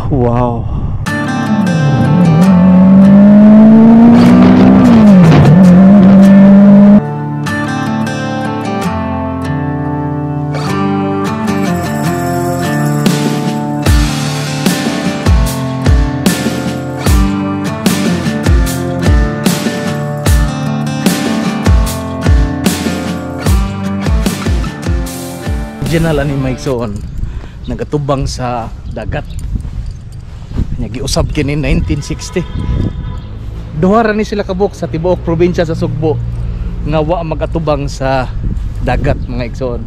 Wow. Original ani Mike Soon, nagatubang sa dagat. Giusab kini 1960. Duha ra ni sila kabuk sa tibuok probinsya sa Sugbo nga wa magatubang sa dagat, mga igsoon.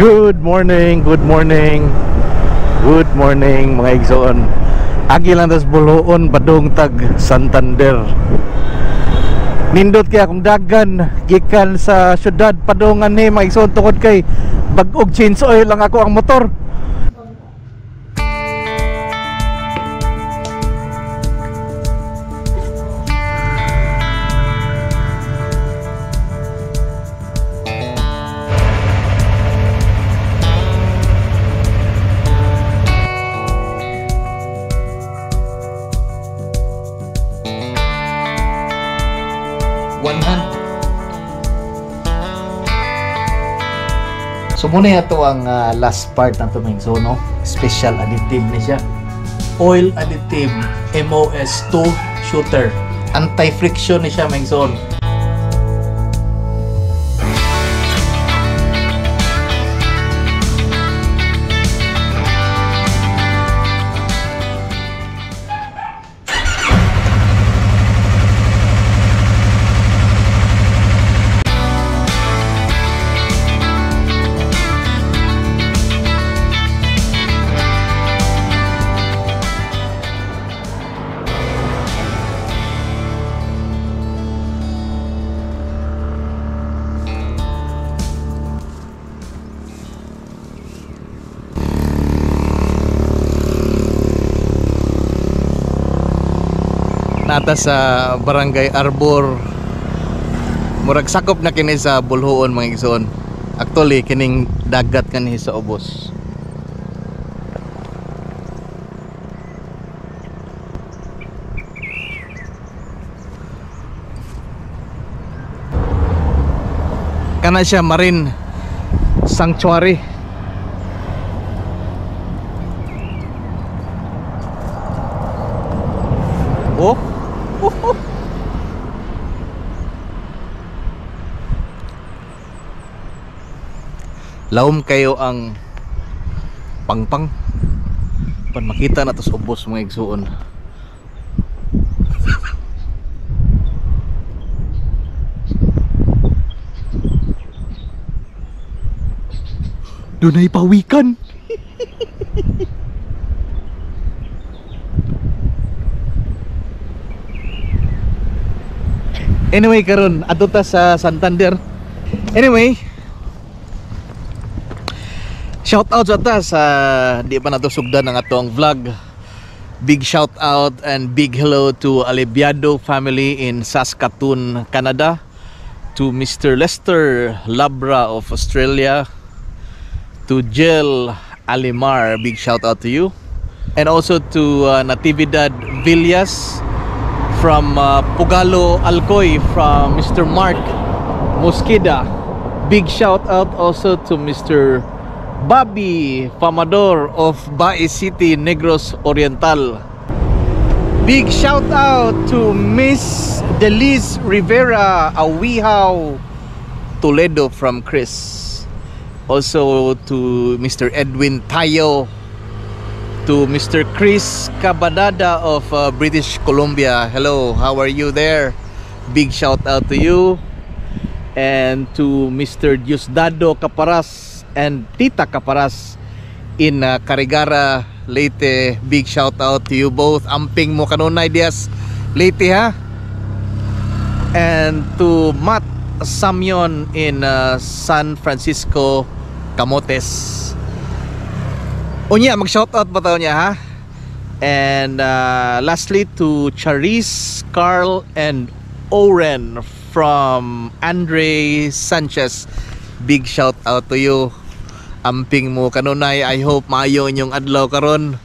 Good morning, good morning. Good morning, mga igsoon. Agi lang tas Bolhoon padung tag Santander. Nindot kay akong dagan gikan sa syudad padung ani, mga igsoon, tungod kay bag-og change oil lang ako ang motor. One hand. So muna ito ang last part ng tuming. So no, special additive ni siya. Oil additive MOS2 shooter. Anti-friction ni siya, mga zone. Nata sa Barangay Arbor, murag sakop na kini sa Bolhoon, mga igsoon. Actually kining dagat kani sa ubos. Kana siya Marine Sanctuary. Oh. Laom kayo ang pangpang pan makita na to sa ubos, mga igsuon. Dunay pawikan. Anyway, karon adto ta sa Santander. Anyway, shout out sa ta sa di pa nato sugdan ang atong vlog. Big shout out and big hello to Alibiado family in Saskatoon, Canada, to Mr. Lester Labra of Australia, to Jill Alimar, big shout out to you, and also to Natividad Villas from Pugalo Alcoy, from Mr. Mark Mosqueda. Big shout out also to Mr. Bobby Famador of Bae City, Negros Oriental. Big shout out to Miss Delise Rivera Awihaw Toledo from Chris. Also to Mr. Edwin Tayo, to Mr. Chris Cabanada of British Columbia. Hello, how are you there? Big shout out to you. And to Mr. Diosdado Caparas and Tita Caparas in Carigara, Leyte. Big shout out to you both. Amping mo kanunay dias Leyte, ha. And to Matt Samyon in San Francisco, Camotes. Unya, mag shout out ba tayo niya, ha? And lastly to Charis, Carl, and Oren from Andre Sanchez. Big shout out to you. Amping mo kanunay. I hope maayo inyong adlaw karon.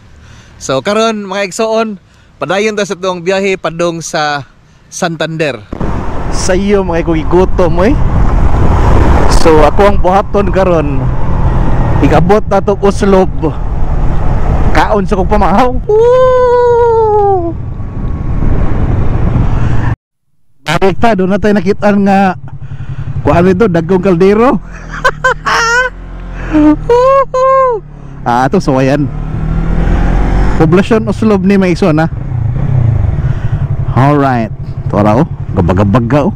So karon, mga igsoon, padayon ta sa atong biyahe padung sa Santander. Sa iyo mga gutom eh. So ako ang buhaton karon. Igabot na to Oslob. Kaon sa kong pamahaw. Woo! Balik ta, doon na tayo nakitaan nga kuan ito, dagkong kaldero. Woohoo! Ah, ito suwayan. Poblasyon Oslob ni may igsoon ha. Alright. Ito ra oh, gabagabaga oh.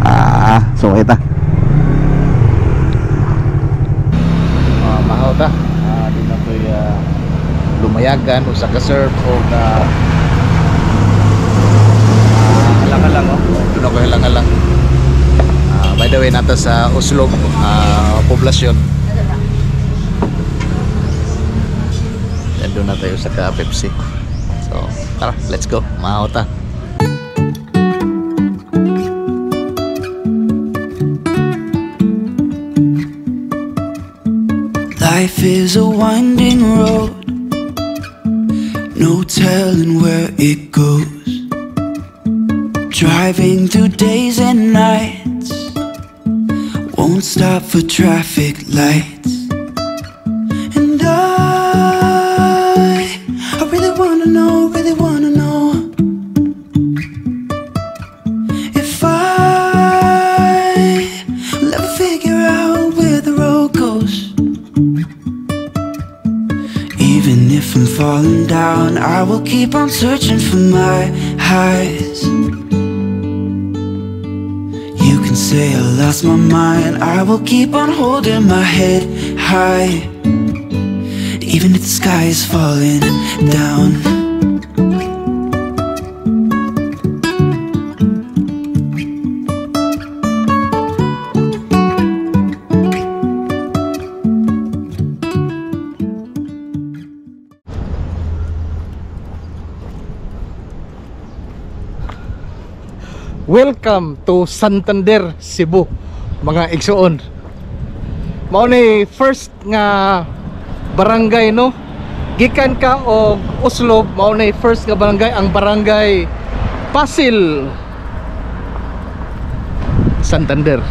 Ah, suway ta. Ah, mahaw ta. Ah, di na to'y lumayagan usa ka serve og halang-halang oh. Doon ako halang-halang. Ah, by the way, nata sa Oslob poblasyon. Doon na tayo sa ka Pepsi. So, tara, let's go. Mahaw ta. Life is a winding road, no telling where it goes. Driving through days and nights, won't stop for traffic lights. And I really wanna know if I will ever figure out where the road goes. Even if I'm falling down, I will keep on searching for my highs. You can say I lost my mind, I will keep on holding my head high, even if the sky is falling down. Welcome to Santander, Cebu, mga igsoon. Mao ni first nga barangay no. Gikan ka og Oslob, mao ni first nga barangay ang Barangay Pasil, Santander.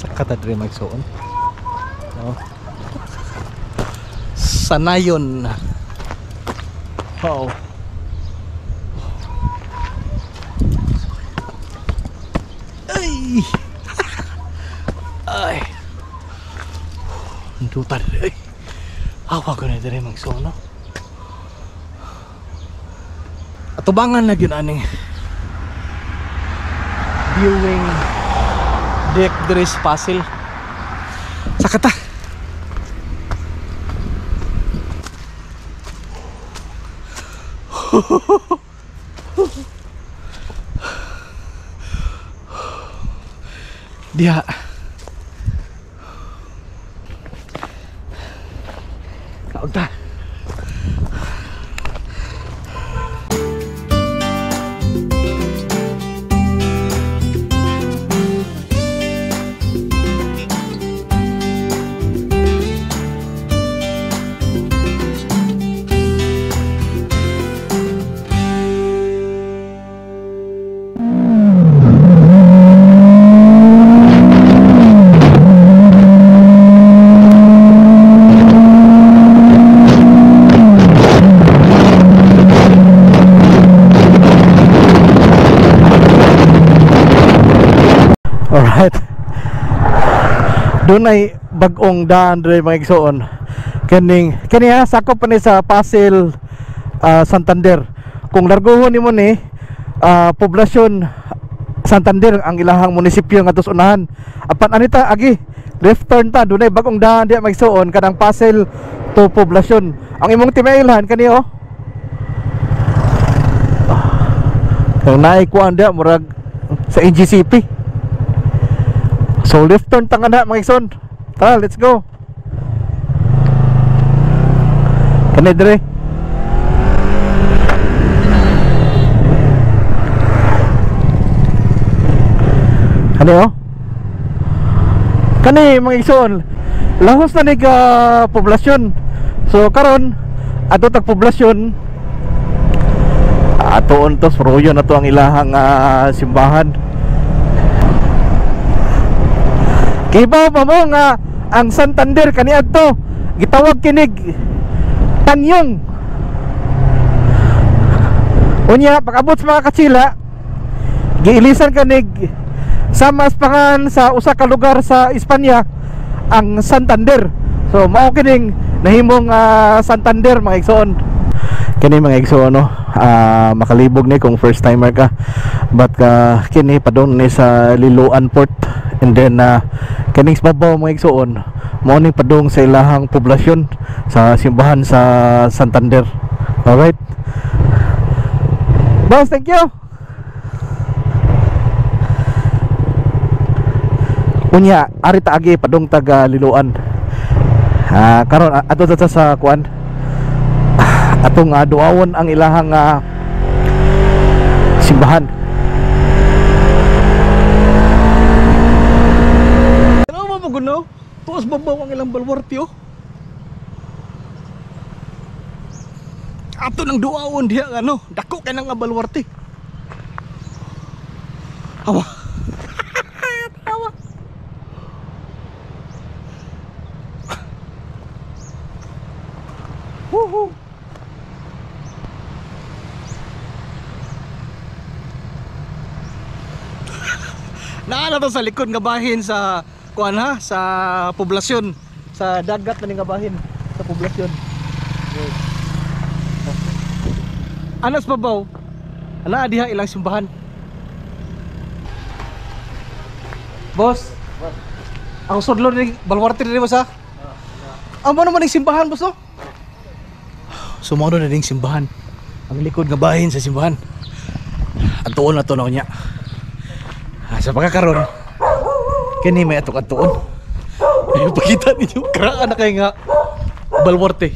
Sakata diri magsuon. No. Sanayon. Wow. Ay. Ay. Ndutan. Ay. Awa ko na diri magsuon no. Atubangan na gyud aning viewing deck diri sa Pasil. Sakata. Diha. Kaon ta. Alright. Doon ay bagong daan dre mga igsoon. Kaning kaniya sakop pa ni sa Pasil, Santander. Kung larguhon nimo ni poblasyon Santander ang ilahang munisipyo nga tos unahan. Apan anita agi left turn ta, dunay bagong daan diha mga igsoon kanang Pasil to poblasyon. Ang imong timailhan kani oh. Kang naay kuan diha murag sa NGCP. So left turn tanga na mga igsoon. Tara, let's go. Kani dire. Kani oh. Kani mga igsoon, lahos na ni ka poblasyon. So karon ato tag poblasyon, atoon to royo na to ang ilahang simbahan. Kibaw pa mo nga ang Santander kaniadto gitawag kinig Tanyong. Unya pag-abot sa mga katsila, giilisan kanig sama pangan sa usa ka lugar sa Espanya ang Santander. So mao kining nahimong Santander mga igsoon. Kini mga igsoon no, makalibog ni kung first timer ka. But kini padung ni sa Liloan Port. And then kining sa babaw mga igsoon, mao ning padung sa ilahang poblasyon sa simbahan sa Santander. Alright. Boss, thank you. Unya ari ta agi padung taga Liloan. Karon adto ta sa kuan. Atong duawon ang ilahang simbahan. Ano mo guno? Tuos babaw ang ilang balwarte oh. Ato nang duawon diha ano, dako kay nang nga balwarte. Awa. Awa. Woohoo. Naa na to sa likod nga bahin sa kuan ha, sa poblasyon, sa dagat na ni nga bahin sa poblasyon. Anas babaw, ana diha ilang simbahan. Boss, ang sudlo ni balwarte diri boss ha. Amo naman ning simbahan boss no. So mao na ning simbahan. Ang likod nga bahin sa simbahan. Antuon na to na unya. Sa pagkakaroon kini may atok atuon. Ay pakita ninyo kraan na kay nga balwarte.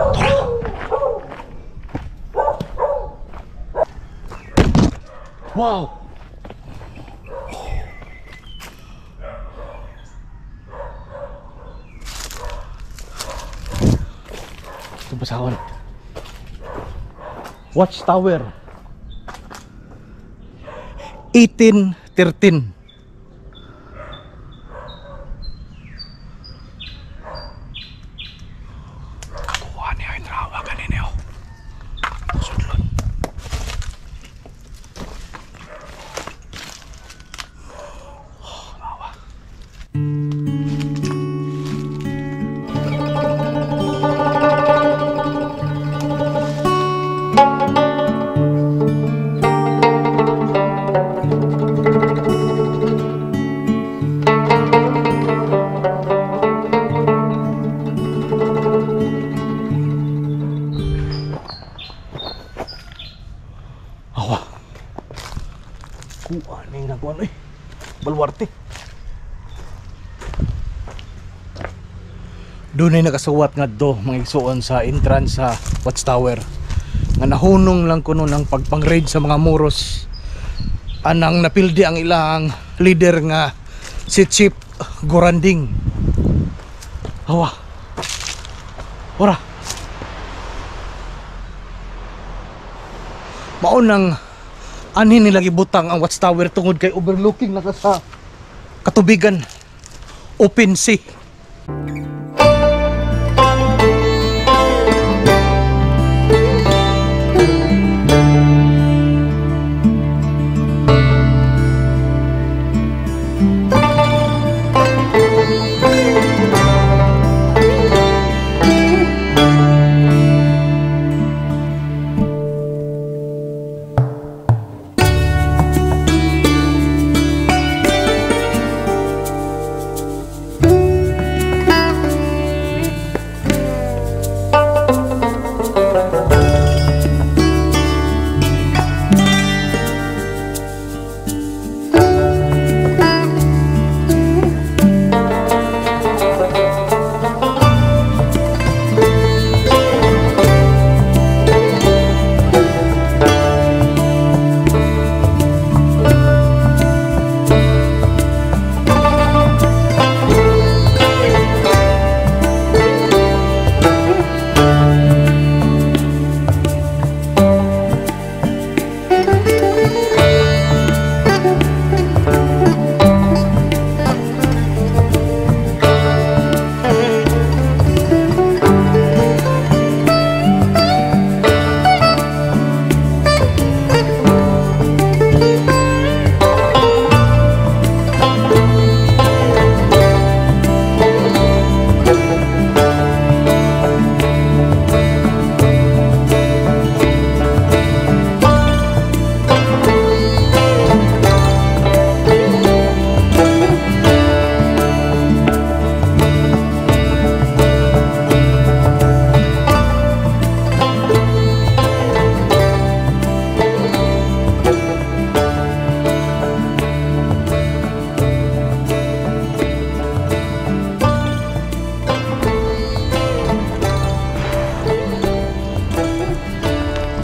Tara. Wow. Ito basahon. Watchtower 1813. Kuha niya yung trawa kanina oh. Sudlon. Oh, awa. Baluarte. Dunay nakasuwat nga do mga igsuon sa entrance sa Watchtower. Nga nahunong lang kuno ng pagpang-raid sa mga Moros. Anang napildi ang ilang leader nga si Chief Goranding. Hawa. Ora. Maunang anhin nila gibutang ang watchtower tungod kay overlooking na ka sa katubigan, open sea.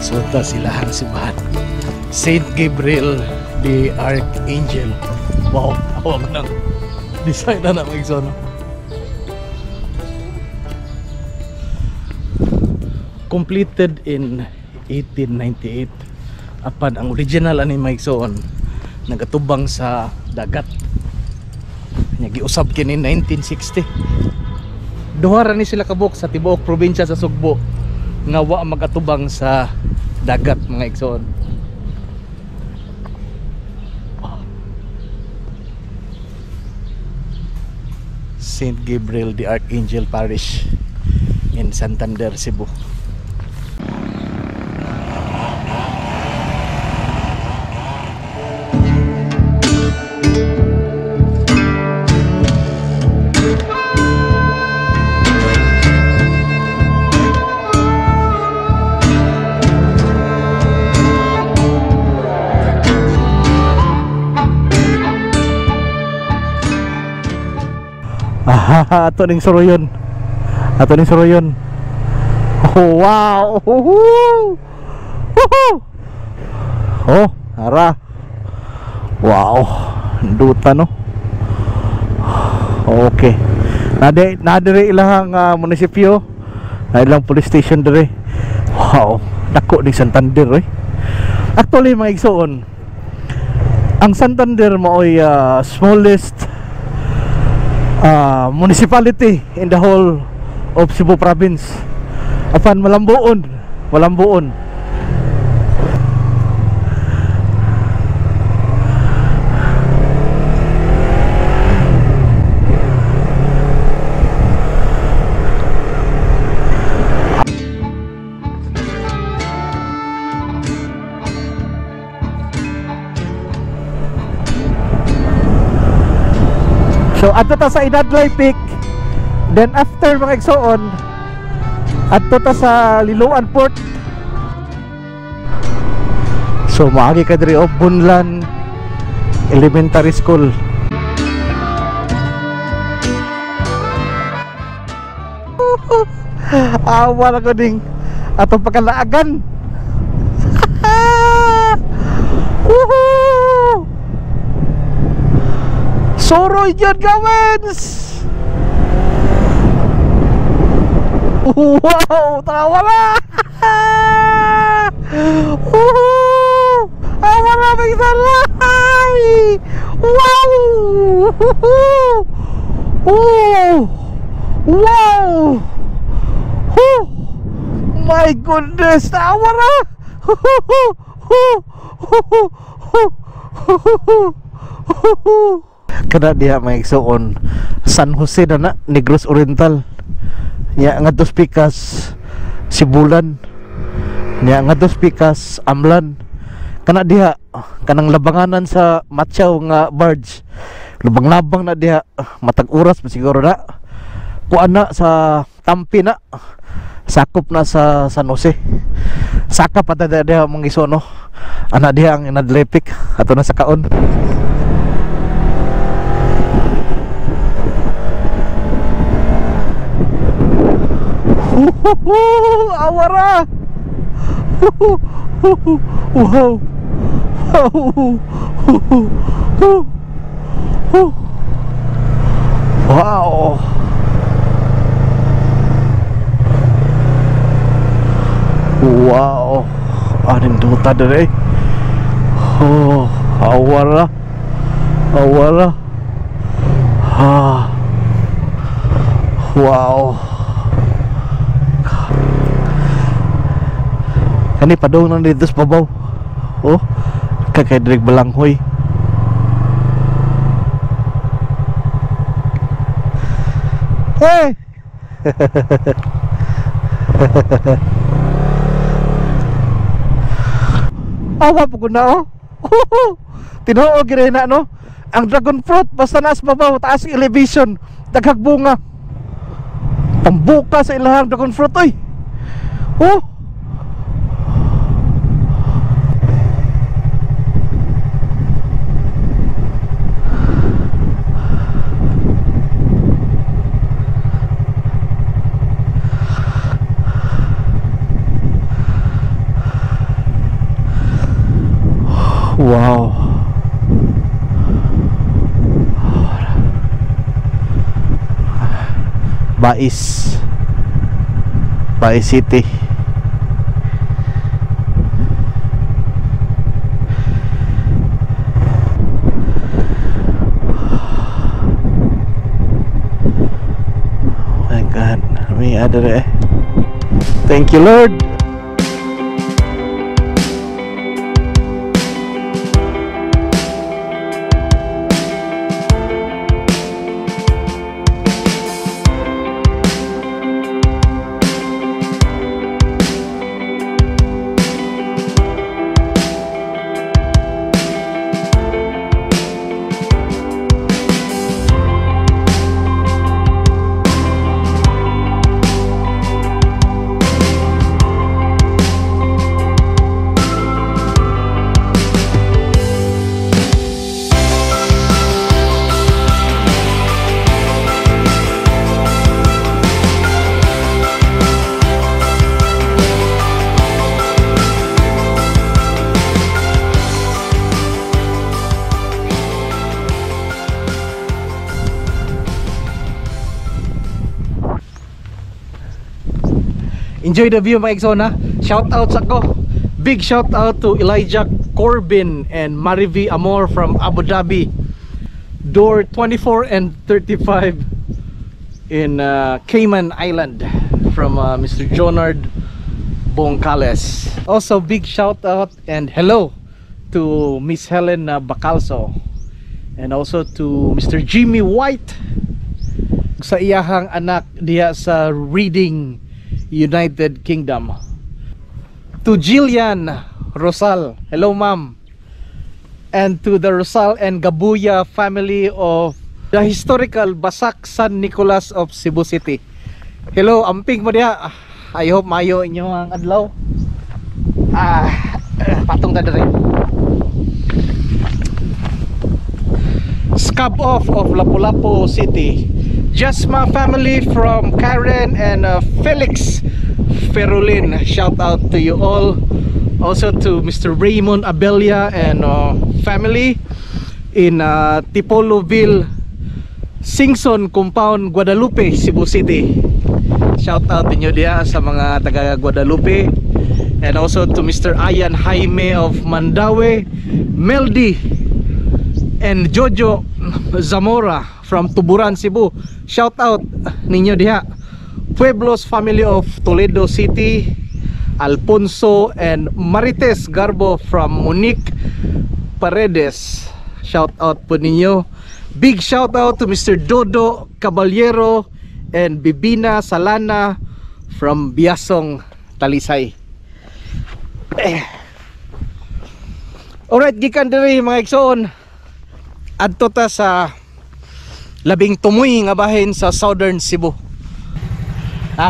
Sulta silahang simbahan Saint Gabriel the Archangel. Wow, tawag ng design na mga igsoon. Completed in 1898. Apan ang original ani mga igsoon nagatubang sa dagat. Nya giusab kini 1960. Duha ra ni sila kabuk sa tibuok probinsya sa Sugbo nga wa magatubang sa dagat mga igsoon. Saint Gabriel the Archangel Parish in Santander, Cebu. Ato ning suroyon. Ato ning suroyon. Oh, wow. Woohoo! Oh, ara. Wow, duta no. Okay. Nade nadire ilahang munisipyo. Na ilang police station dire. Wow, dako ning Santander oy. Actually mga igsoon, ang Santander maoy smallest municipality in the whole of Cebu province. Apan malambuon, malambuon. So adto ta sa Inadlay Peak, then after mga igsoon adto ta sa Liloan Port. So maagi ka diri og Bunlan Elementary School. Awa na ko ding atong pagkalaagan. Woohoo! Soroy dyan, gawins! Wow! Tawa na! Woohoo! Awa na, may saray! Wow! Oh! Wow! Oh! My goodness! Tawa na! Kada diha may igsuon San Jose na na, Negros Oriental. Nya ngadto Pikas Sibulan. Nya ngadto Pikas Amlan. Kana diha kanang labanganan sa Matyaw nga barge. Lubang-labang na diha, matag oras pa siguro na. Kuan na sa Tampi na. Sakop na sa San Jose. Saka pa ta diha mga igsuon, no. Ana diha ang inadlepik ato na sa kaon. Awara. Wow. Wow. Wow. Aning duta dire. Oh, awara. Awara. Ah. Wow. Kani padung nang dito sa babaw. Oh, kakay direk balanghoy. Hey. Awa po na oh. Tinuo gire na no. Ang dragon fruit basta naas babaw, taas elevation, daghag bunga. Pambuka sa ilahang dragon fruit oy. Oh. Wow. Bais. Bais City. Oh my God, may other eh. Thank you, Lord. Enjoy the view mga igsoon. Shout out sa ko. Big shout out to Elijah Corbin and Marivi Amor from Abu Dhabi. Door 24 and 35 in Cayman Island from Mr. Jonard Bongcales. Also big shout out and hello to Miss Helen Bacalso and also to Mr. Jimmy White sa iyahang anak diha sa Reading, United Kingdom. To Jillian Rosal, hello ma'am. And to the Rosal and Gabuya family of the historical Basak San Nicolas of Cebu City. Hello, amping mo diha. I hope mayo inyo ang adlaw. Patong ta diri. Scab off of Lapu-Lapu City. Jasma family from Karen and Felix Ferolin. Shout out to you all. Also to Mr. Raymond Abelia and family in Tipoloville, Singson Compound, Guadalupe, Cebu City. Shout out ninyo diha sa mga taga Guadalupe. And also to Mr. Ian Jaime of Mandaue, Meldy and Jojo Zamora from Tuburan, Cebu. Shout out ninyo diha. Pueblos family of Toledo City, Alfonso and Marites Garbo from Monique Paredes. Shout out po ninyo. Big shout out to Mr. Dodo Caballero and Bibina Salana from Biasong, Talisay. Eh. Alright, gikan diri mga igsoon. Adto ta sa labing tumoy nga bahin sa Southern Cebu.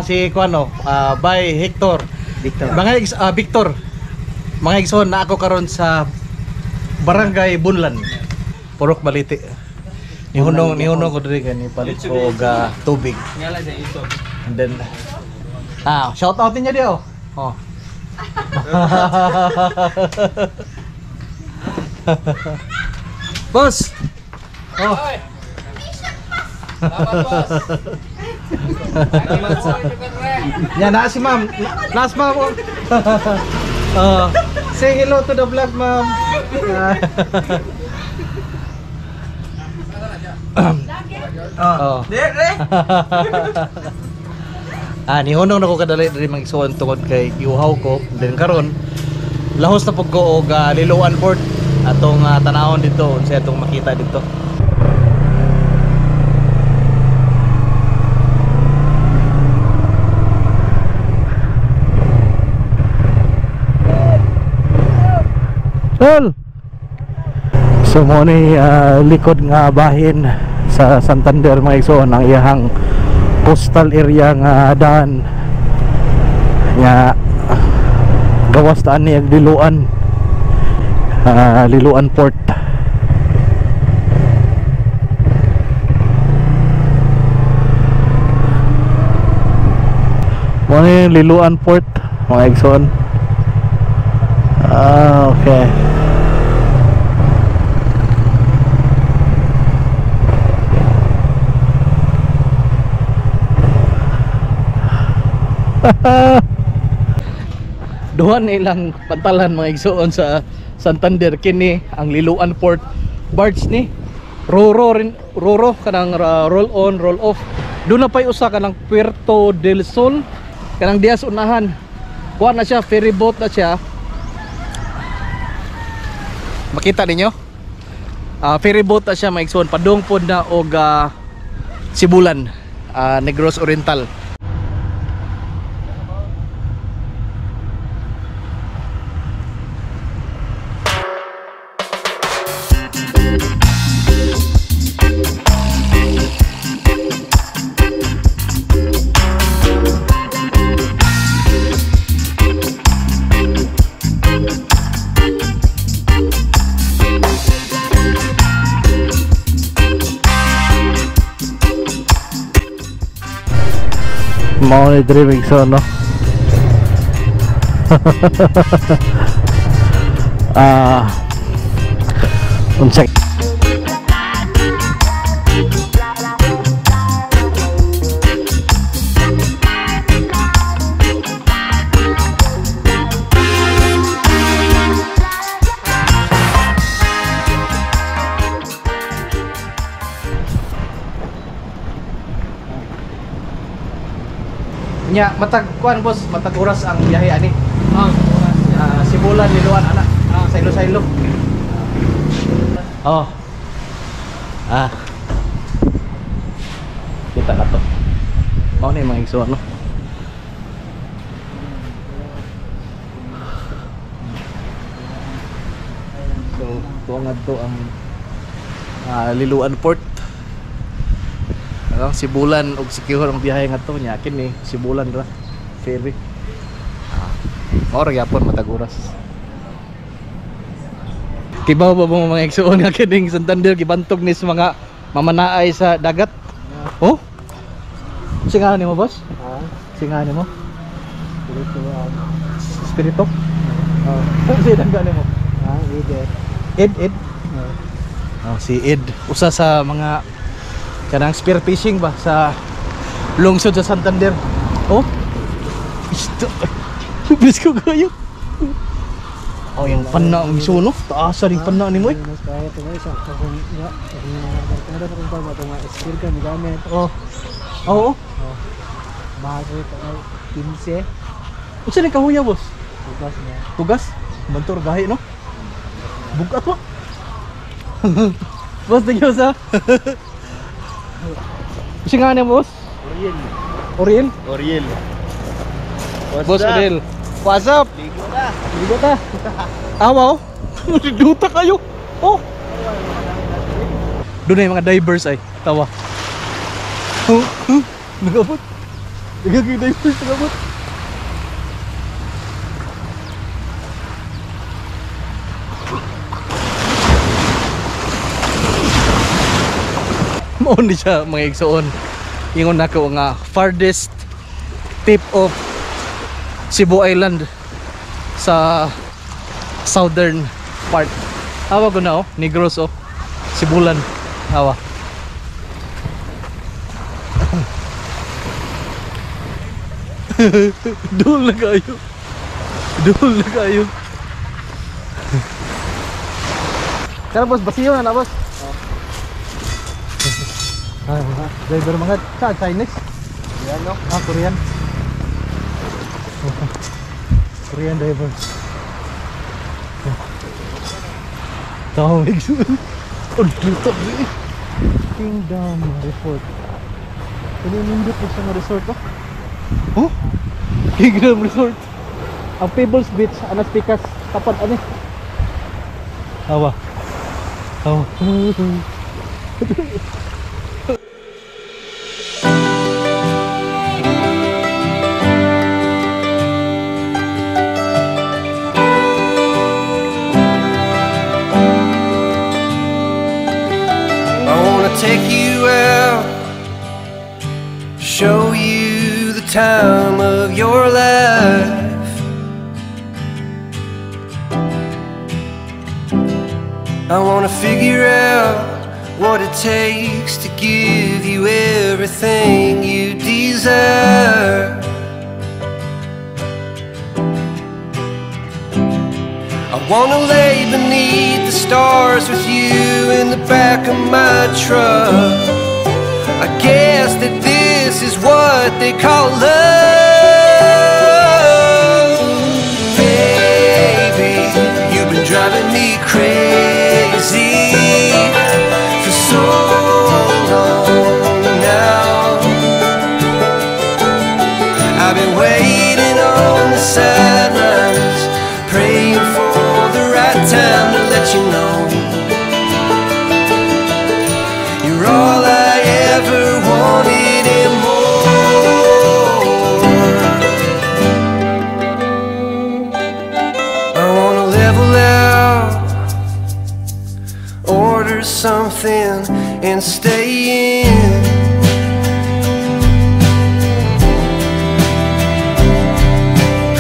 Si kuano, by Hector. Victor. Mga Victor. Mga igsoon, na ako karon sa Barangay Bunlan. Purok Baliti. Nihunong ko diri kay palit ko og tubig. And then shout out niya di oh. Oh. Boss. Oh. Yan na si ma'am. Last ma'am. Oh. Say hello to the vlog, ma'am. Oh. Nihunong na ko kadali diri magsuon tungod kay giuhaw ko. Then karon lahos na pud ko og Liloan Port atong tanawon dito unsa atong makita dito. Tol. So mo ni likod nga bahin sa Santander mga igsoon, ang iyahang coastal area nga daan nga gawas taan ni ang Liloan, Liloan Port. Mo ni Liloan Port mga igsoon. Okay. Duha na ilang pantalan mga igsoon sa Santander kini ang Liloan Port barge ni Roro rin, Roro kanang roll on roll off. Doon na pay usa kanang Puerto del Sol kanang dias unahan. Kuha na siya, ferry boat na siya. Makita ninyo? Ferry boat na siya mga igsoon, padung pod na og Sibulan, Negros Oriental. Mao ni dreaming so no. Unsa nya matag kuan boss, matag oras ang biyahe ani. Sibulan Liloan ana. Saylo-saylo. Oh. Kita na to. Mao ni mga igsoon no. So, tuwa ngadto ang Liloan Port. Ano, Sibulan og Siquijor ang biyahe ngadto nya kini Sibulan ra ferry. Mao ra gyapon matag oras. Kibaw ba mo mga igsoon nga kining Santander gibantog ni sa mga mamanaay sa dagat? Oh? Singahan nimo, boss? Ha? Singahan nimo? Spirito. Spirito? Oh. Sino ang gani mo? Ha? Ed. Ed, Ed. Oh. Oh, si Ed, usa sa mga kanang spear fishing ba sa lungsod sa Santander. Oh. Isda. Bis ko kayo. Oh, yung pana ang isuno. Taasa rin pana nimo eh. Mas kaya ito guys. Akong ya, akong barkada pa kung pa itong spear ka gamit. Oh. Oo. Oh. Mahal ko ito ay 15. Unsa ni kahuya, boss? Bukas niya. Tugas? Bantor gahi no? Bugat mo. Boss, thank you sa. Kasi nga niya, boss? Oriel. Oriel? Oriel. Boss Oriel. What's up? Ligo na. Ligo ta. Awa oh. Duta kayo. Oh. Doon na yung mga divers ay. Tawa. Huh? Huh? Nagabot. Nagaging divers nagabot. Mao ni siya mga igsoon. Ingon nako nga farthest tip of Cebu Island sa southern part. Awa ko na oh, Negros oh. Sibulan. Awa. Doon na kayo. Doon na kayo. Tara boss, basiyo na na boss. Ah, driver mga sa Chinese. Yan no? Ah, Korean. Korean driver. Tawag. Oh, dito. Kingdom Resort. Pinindot ko sa resort oh. Oh? Kingdom Resort. Ang Pebbles Beach, anas pikas, tapat ani. Awa. Awa. I wanna take you out, show you the time of your life. I wanna figure out what it takes to give you everything you desire. I wanna lay beneath the stars with you in the back of my truck. I guess that this is what they call love. Baby, you've been driving me crazy for so long now. I've been waiting on the sidelines, praying for the right time to let you know you're all I ever wanted and more. I wanna level out, order something and stay in.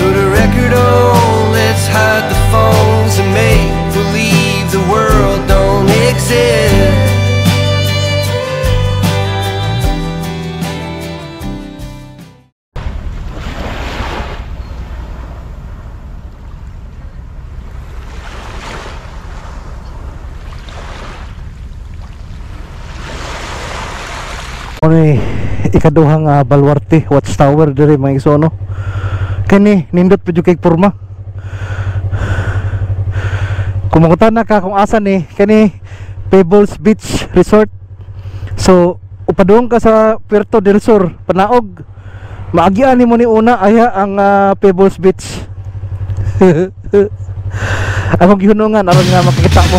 Put a record on, let's hide the phones and make believe the world don't exist. Ano ikaduhang baluarte watchtower diri mga igsoon no. Kani nindot pud kay porma. Kung mangutana ka kung asa ni kani Pebbles Beach Resort. So upadung ka sa Puerto del Sur, panaog. Maagian nimo ni una aya ang Pebbles Beach. Akong gihunungan aron nga makikita mo.